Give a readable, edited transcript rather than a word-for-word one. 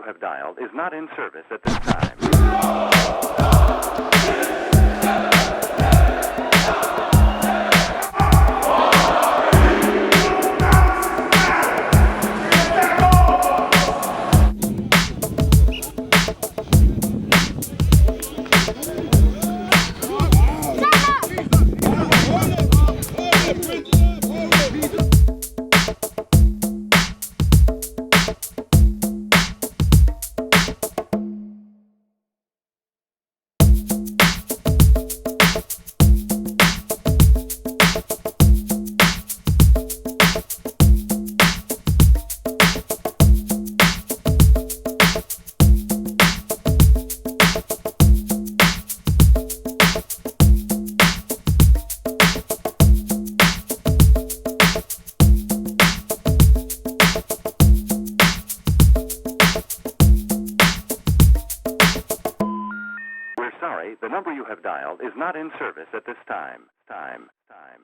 you have dialed is not in service at this time. We're sorry, the number you have dialed is not in service at this time. Time. Time.